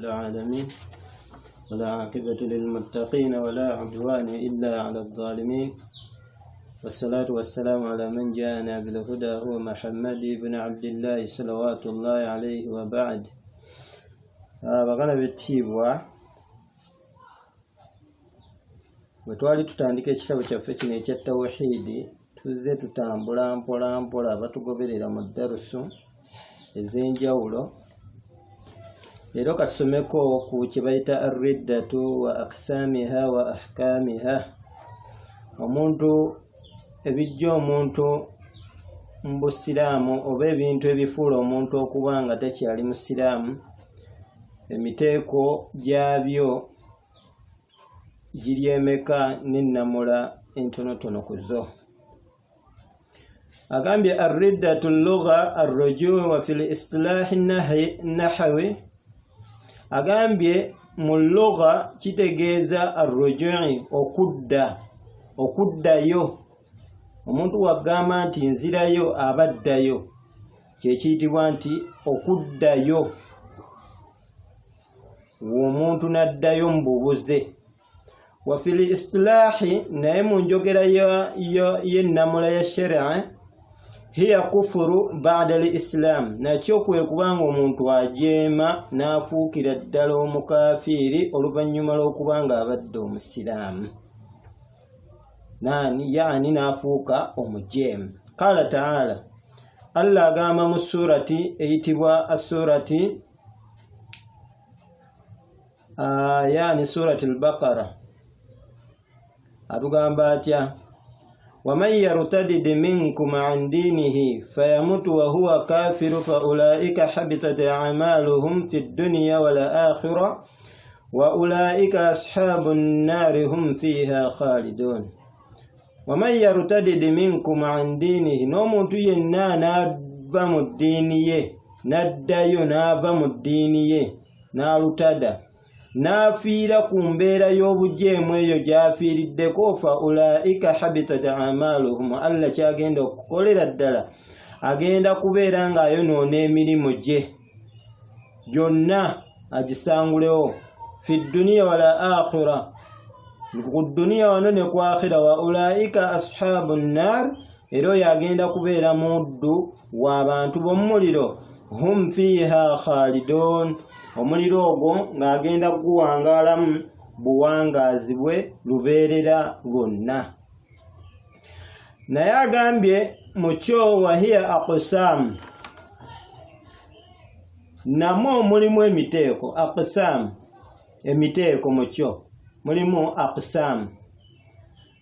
العالمين ولا عاقبة للمتقين ولا عدوان إلا على الظالمين، والصلاة والسلام على من جاءنا بالهدى هو محمد بن عبد الله صلوات الله عليه وبعد. Baganda b'ekitiibwa, bwe twali tutandika ekitabo kyaffe kino ekya tawhidi, tuzze tutambula mpola mpola, batugoberera mu darusu ez'enjawulo. Leero katusomeko ku kye bayita arriddatu wa aqsaamiha wa ahkaamiha, omuntu ebijja omuntu mu busiraamu oba ebintu ebifuula omuntu okuba nga takyali musiraamu, emiteeko gyabyo giri emeka n'ennamula entonotono ku zo. Agambye arriddatu llugha arrujuu wa fi listilahi nahawi. Agambye mu lugha kitegeeza arrujui, okudda, okuddayo. Omuntu wagamba nti nzirayo, abaddayo, kyekiyitibwa nti okuddayo, omuntu n'addayo mu bubuze. Wa fil istilahi, naye mu njogera y'ennamula ya sharia, hiya kufuru ba'da al islam, nakyo kwe kubanga omuntu ajeema n'afuukira ddala omukafiiri oluvannyuma lw'okuba nga abadde omusiraamu, nani yani n'afuuka omujeemu. Qala taala, Allah agamba mu surati eyitibwa asurati yani surati al-Baqara, atugamba atya? Waman yartadid minkum an dinihi fayamutu wa huwa kafiru fa ulaika habitat a'maluhum fi dunya wal akhirah wa ulaika ashabun nari hum fiha khalidun. Waman yartadid minkum an dinihi, n'omuntu yenna n'ava mu ddiini ye, n'addayo n'ava mu ddiini ye, n'alutada, n'afiira ku mbeera y'obujeemu eyo gy'afiiriddeko, fa ulaika habitat amaluhum, Allah kyagenda okukolera ddala agenda kubeera ng'ayonoona emirimu gye gyonna agisangulewo, fi dduniya wala akhira, ku dduniya wano ne ku akhira, wa ulaika ashabu nnar, era oyo agenda kubeera muddu w'abantu b'omuliro, hum fiha khalidun, omuliro ogwo ng'agenda kuguwangaalamu buwangaazi bwe lubeerera lwonna. Naye agambye mu kyo wahiya aqsaamu, namwo mulimu emiteeko, aqsaamu emiteeko, mu kyo mulimu aqsaamu,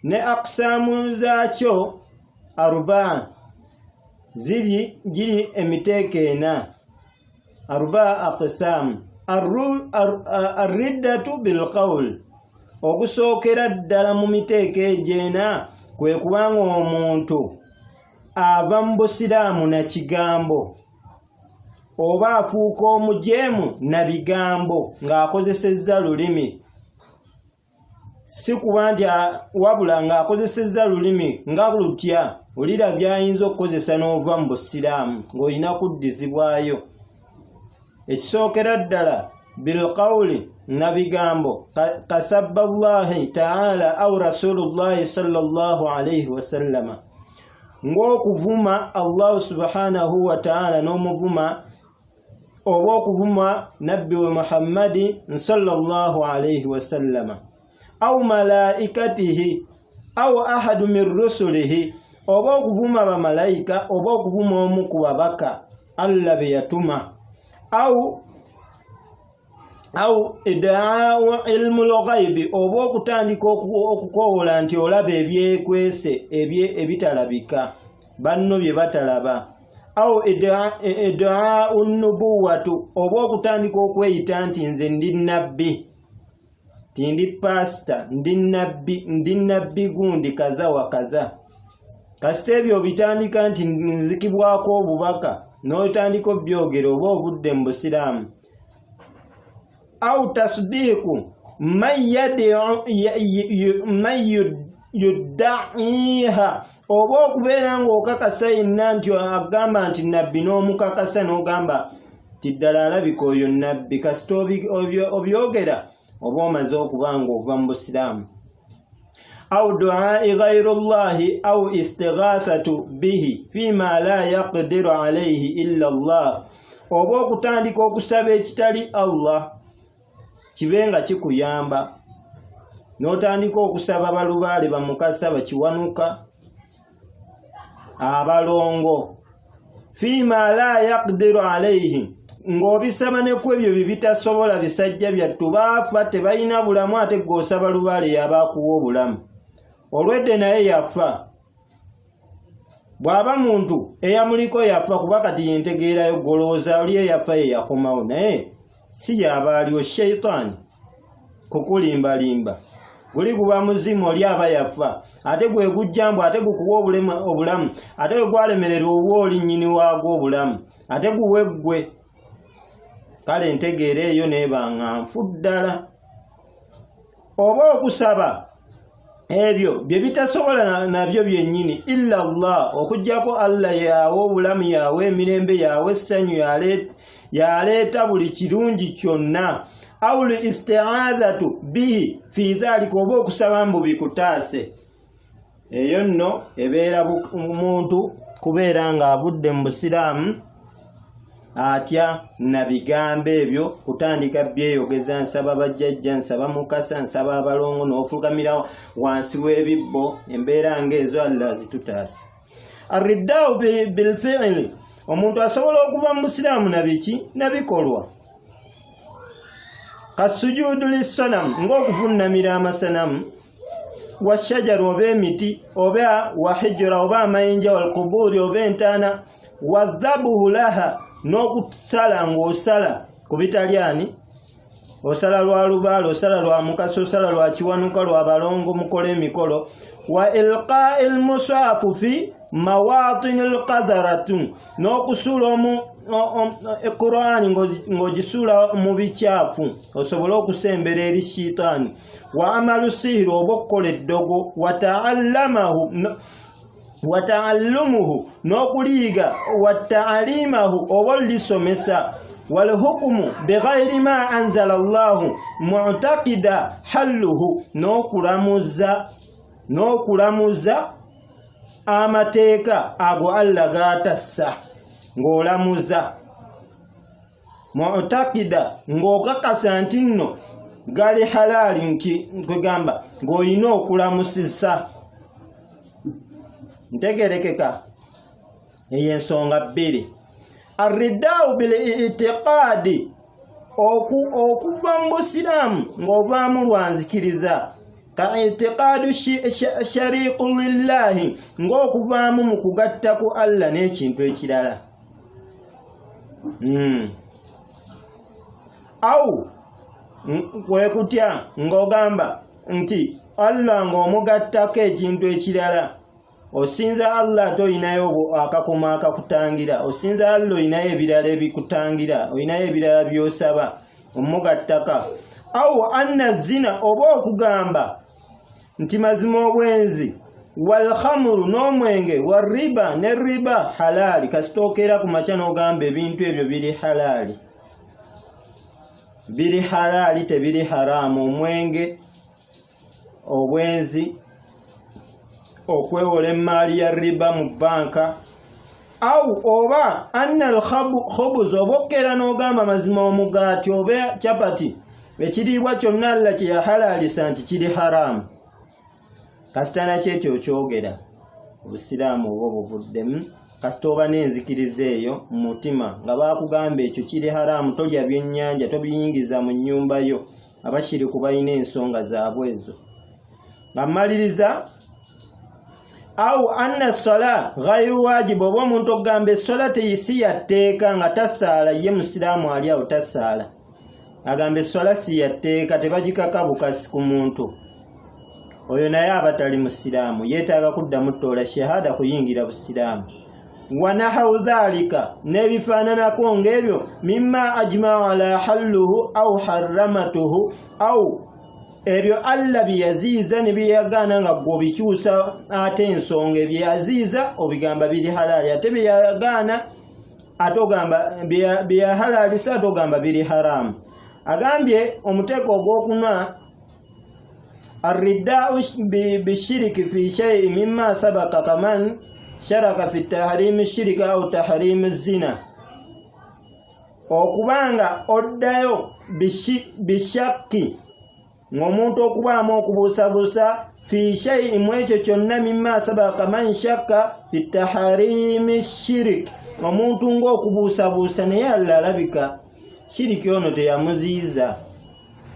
ne aqsaamu zaakyo arubaa, ziri giri emiteeko ena, arubaa aqsaamu. Arriddatu bilqawl, ogusookera ddala mu miteeko egyo ena kwe kubanga omuntu ava mu busiraamu na kigambo, oba afuuka omujeemu na bigambo ng'akozesezza lulimi, si kuba nti wabula ng'akozesezza lulimi nga lutya olira by'ayinza okukozesa n'ova mu busiraamu ng'olina kuddizibwayo. Ekisookera ddala bilqawli, na bigambo, kasabba llahi taala au rasulullahi sallallahu alaihi wasallama, ng'okuvuma Allahu subhanahu wa taala n'omuvuma, oba okuvuma nabbi we Muhammadi sallallahu alaihi wasallama, au malaikatihi au ahadu min rusulihi, oba okuvuma bamalayika oba okuvuma omu ku babaka Allah be yatuma, au iddaau ilmu lghaibi, oba okutandika okukowoola nti olaba ebyekwese ebitalabika banno bye batalaba, au iddaau nubuwatu, oba okutandika okweyita nti nze ndi nabbi, ti ndi pasita, ndi nabbi, ndi nabbi gundi kaza wa kaza. Kasita ebyo obitandika nti nzikibwako obubaka n'otandika obyogera, oba ovudde mu busiraamu. Au tasdiiku man yuddaiha, oba okubeera ng'okakasa yenna nti agamba nti nabbi n'omukakasa n'ogamba Nti ddala alabika oyo nabbi. Kasita obyogera oba omaze okuba nga ova mu busiraamu. Au duai ghairu llahi au istighathatu bihi fima la yaqdiru alaihi illa llah, oba okutandika okusaba ekitali Allah kibe nga kikuyamba, n'otandika okusaba balubaale, bamukasa, bakiwanuka, abalongo, fima la yaqdiru alaihi, ng'obisaba ne ku ebyo bye bitasobola. Bisajja byattu baafa, tebalina bulamu, ate gw'osaba lubaale yaba akuwa obulamu. Olwedde naye yafa, bw'aba muntu eyamuliko yafa, kuba kati yentegeerayo golowooza oli eyafa ye yakomawo, naye si yaba aliwo. Sheitaani kukulimbalimba, guli guba muzimu, oli aba yafa, ate gwe gujja mbu ate gukuwa obulamu, ate we gwalemererwa owa oli nnyini waagwo obulamu, ate guwe ggwe. Kale entegeera eyo neeba nga nfu ddala. Oba okusaba ebyo bye bitasobola nabyo byennyini, illa Allah, okuggyako Allah yaawa obulamu, yaawa emirembe, yaawa essanyu, yaleeta buli kirungi kyonna. Au listi'adhatu bihi fi dhalika, oba okusaba mbu bikutaase. Eyo nno ebeera muntu kubeera ng'avudde mu busiraamu atya na bigambo ebyo kutandika byeyogeza, nsaba bajjajja, nsaba mukasa, nsaba abalongo, n'ofukamira wansi w'ebibbo. Embeera ng'ezo Allah zitutaasa. Arriddaawu bilfiili, omuntu asobola okuva mu busiraamu na biki? Na bikolwa. Kasujuudu lissanamu, ng'okuvunnamira amasanamu, washajaru, oba emiti, oba wahijura, oba amayinja, walkubuuri, oba entaana, wazabuhu laha, n'okusala ng'osala ku bitalyani, osala lwa lubaale, osala lwa mukasa, osala lwa kiwanuka, lwa balongo, mukola emikolo. Wa ilqai lmusaafu fi mawatini lqadharatu, n'okusuula Qur'ani ng'ogisuula mu bikyafu osobole okusembera eri shitaani. Wa amalu sihiri, oba okukola eddogo. Wataallumuhu, n'okuliyiga. Wataalimahu, oba olisomesa. Walhukumu bighairi ma anzala llahu mu'taqida halluhu, n'okulamuza amateeka ago Allah g'atassa, ng'olamuza mu'taqida, ng'okakasa nti nno gali halaali, nti kwegamba ng'olina okulamusisa. Ntegerekeka eyo ensonga bbiri. Arriddaawu bil itiqaadi, okuva mu busiraamu ng'ovaamu lwa nzikiriza, ka itiqaadu shariiku lillahi, ng'okuvaamu mu kugatta ku Allah n'ekintu ekirala. Au kwe kutya ng'ogamba nti Allah ng'omugattako ekintu ekirala. Osinza Allah ate olinayo akakomo akakutangira, osinza Allah olinayo ebirala ebikutangira, olinayo ebirala by'osaba, omugattaka. Au anna zina, oba okugamba nti mazima obwenzi, walhamuru, n'omwenge, wariba, ne riba, halaali. Kasita okeera ku makya n'ogamba ebintu ebyo biri halaali, biri halaali, tebiri haraamu. Omwenge, obwenzi, okwewola emmaali ya riba mu banka. Au oba anna alkhubuza, oba okkeera n'ogamba mazima omugaati oba capati, ekiriibwa kyonna Allah kye yahalaalisa nti kiri haraamu. Kasita nakyo ekyo okyogera, obusiraamu oba obuvuddemu. Kasita oba n'enzikiriza eyo mu mutima nga baakugamba ekyo kiri haraamu, tolya byennyanja, tobiyingiza mu nnyumba yo. Abashiriku balina ensonga zaabwe ezo. Nga mmaliriza, au anna sola ghairu wajibu, oba omuntu okugamba essola teyisi ya tteeka, nga tasaala, ye musiraamu ali awo tasaala, agamba essola si ya tteeka, tebagikaka bukasi ku muntu oyo, naye aba tali musiraamu, yeetaaga kuddamu ttoola shahada kuyingira busiraamu. Wanahawu dhalika, n'ebifaananako ng'ebyo, mimma ajmau ala halluhu au harramatuhu, au ebyo Allah bye yaziiza ne bye yagaana, nga gwe obikyusa, ate ensonga ebye yaziiza obigamba biri halaali, ate bye yagaana Ate ogamba byeyahalalisa, ate ogamba biri haramu. Agambye omuteeko ogwokuna, arriddau bishiriki fi shay'in mimma sabaka kaman sharaka fi tahrimi shirika au tahrimi zina, okubanga oddayo bishakki, ng'omuntu okubaamu okubuusabuusa fi shay'in mu ekyo kyonna, mimma sabaka man shakka fi tahrimi shirik, omuntu ng'okubuusabuusa naye Allah alabika shiriki ono teyamuziiza,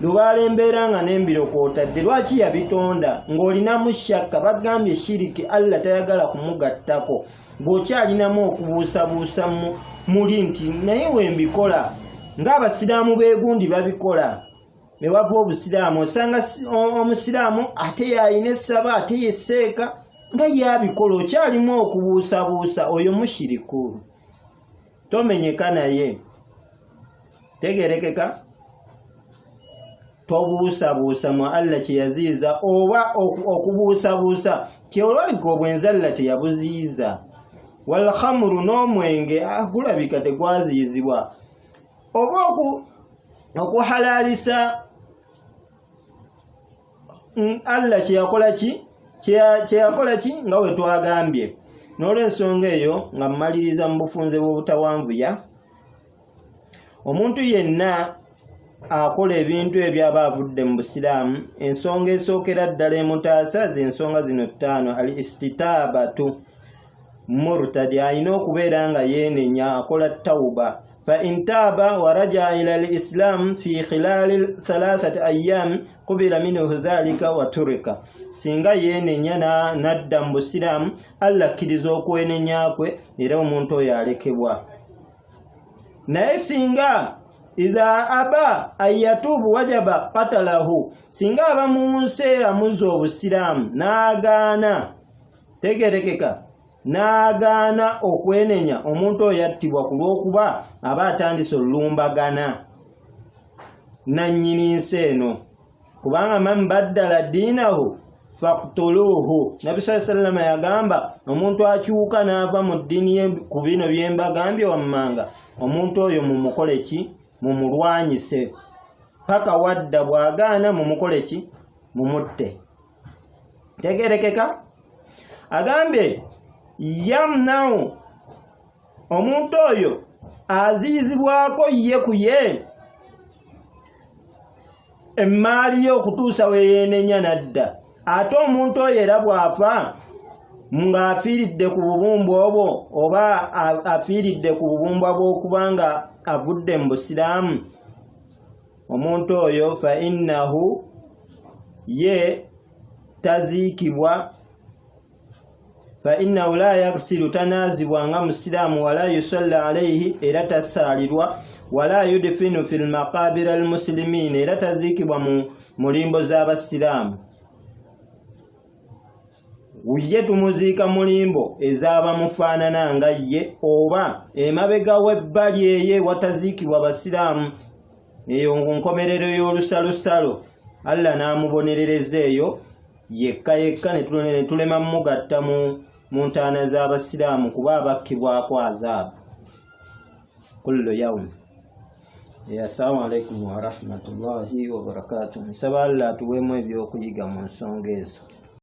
lubaala embeera nga n'embiro kw'otadde, lwaki yabitonda ng'olinamu shakka? Bagambye shiriki Allah tayagala kumugattako, ng'okyalinamu okubuusabuusa muli nti naye wembikola ng'abasiraamu beegundi babikola, ne wava obusiraamu, osanga omusiraamu ate yalina essaba ate yesseeka nga yabikola, okyalimu okubuusabuusa, oyo mushiriku, tomenyeka naye, tegerekeka. Tobuusabuusa mu Allah kye yaziiza, oba okubuusabuusa kyolwalika obwenzi Allah teyabuziiza, walhamuru n'omwenge gulabika tegwaziizibwa, oba okuhalalisa Allah kyeyakola ki kyeyakola ki nga we twagambye. N'olwensonga eyo nga mmaliriza mu bufunze bw'obutawanvuya, omuntu yenna akola ebintu ebyo aba avudde mu busiraamu. Ensonga esookera ddala emutaasa z'ensonga zino ttaano. Al istitaabatu murtadi, alina okubeera nga yeenenya, akola tawuba. Fa in taaba wa rajaa ila al islam fi khilali 3 ayyam qubila minhu dhalika wa turika, singa yeenenya n'adda mu busiraamu, Allah akkiriza okwenenya kwe era omuntu oyo alekebwa. Naye singa idha aba ayatubu wajaba qatalahu, singa aba mu nsi eramuza obusiraamu n'agaana, tegerekeka, n'agaana okwenenya, omuntu oyo yattibwa ku lw'okuba aba atandise olulumbagana nannyini nsi eno, kubanga man baddala diinahu faqtuluhu, Nabbi sallallahu alayhi wasallam yagamba omuntu akyuka n'ava mu ddiini ye ku bino bye mbagambye wammanga, omuntu oyo mumukole ki? Mumulwanyise paka wadda, bw'agaana mumukole ki? Mumutte. Tegerekeka. Agambye yamnau, omuntu oyo aziyizibwako ye ku ye emmaali ye okutuusa we yeenenya n'adda. Ate omuntu oyo era bw'afa ng'afiiridde ku bubumbwa obwo, oba afiiridde ku bubumbwa bw'okuba nga avudde mu busiraamu, omuntu oyo fa innahu ye taziikibwa, fa innahu la yaghsilu, tanaazibwa nga musiraamu, wala yusalla alayhi, era tasaalirwa, wala yudfinu fil maqabir al muslimin, era taziikibwa mu mulimbo z'abasiraamu. Ye tumuziika mulimbo ez'abamufaanana nga ye, oba emabega w'ebbali eye wataziikibwa basiraamu, eyo nkomerero y'olusalosalo, Allah n'amubonerereza eyo yekka yekka, ne tulema mugatta mu ntaana z'abasiraamu kuba abakkibwako azaabu kullu yawm. Assalamu alaikum warahmatullahi wabarakatuh. Nsaba Allah atuweemu ebyokuyiga mu nsonga ezo.